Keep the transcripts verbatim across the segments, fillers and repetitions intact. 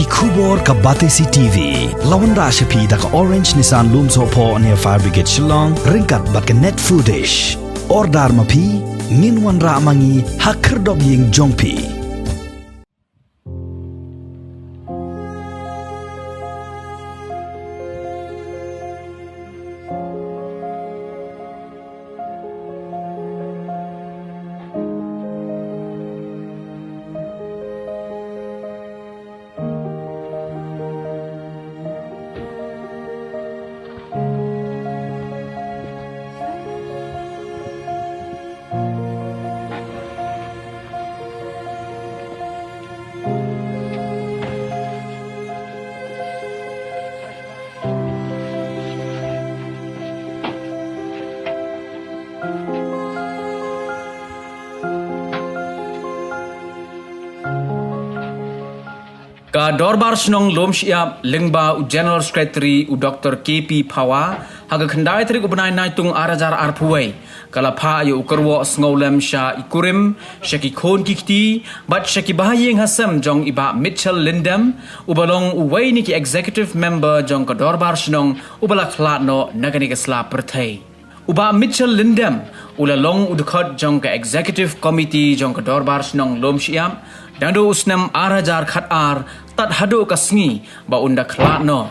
Khubor ka Batesi T V la wanrah sha phi da ka Orange Nissan Lumsohphoh near Fire Brigade Shillong ryngkat bad ka Net Foodish. Order ma phi, ngin wanrah ma ngi ha khyrdop ïing jong phi. Ka Dorbar Shnong Lumshyiap lyngba u General Secretary u Doctor K P Phawa, ha ka khyndai tarik u bnai Naitung ar hajar arphew wei, ka la phah ïa u kyrwoh sngewlem sha i kurim, sha ki khun ki kti, bad sha ki bahaïing hasem jong i Bah Mitchell Lyndem, uba long uwei na ki executive member jong ka Dorbar Shnong uba la khlad noh na kane ka sla pyrthei. U Bah Mitchell Lyndem u la long u dkhot jong ka Executive Committee jong ka Dorbar Shnong Lumshyiap naduh u snem ar hajar khatar tad haduh ka sngi ba un da khlad noh.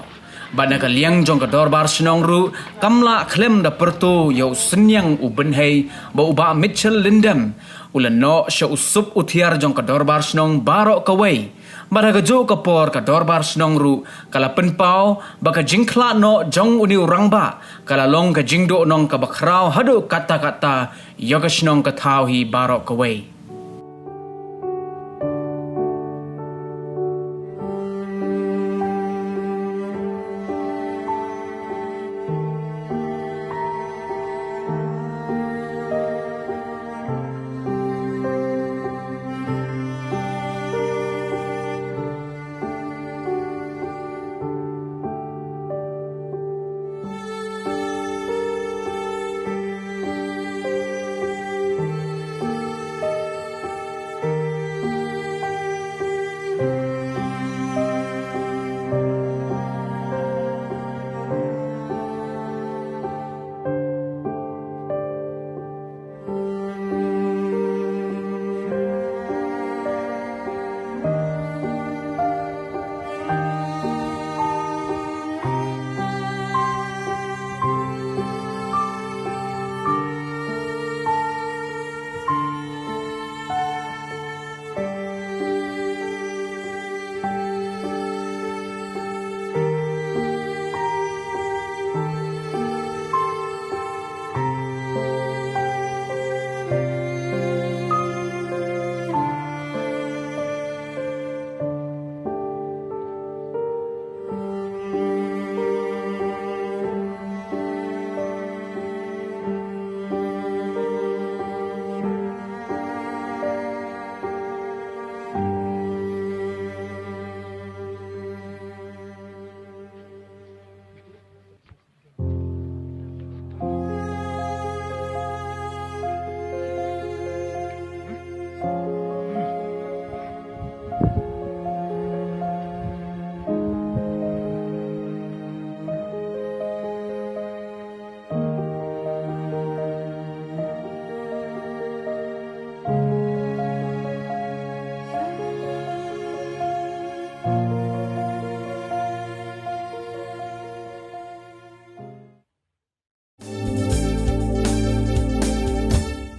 Bad na ka liang jong ka Dorbar Shnong ruh kam lah khlem da pyrto ïa u synñiang u bynhei ba u Bah Mitchell Lyndem u la noh sha u sup u thiar jong ka Dorbar Shnong baroh kawei. Bad ha kajuh ka por ka Dorbar Shnong ruh ka la pynpaw ba ka jingkhlad noh jong une u rangbah ka la long ka jingduhnong kaba khraw haduh katta katta ïa ka shnong ka thaw hi baroh kawei.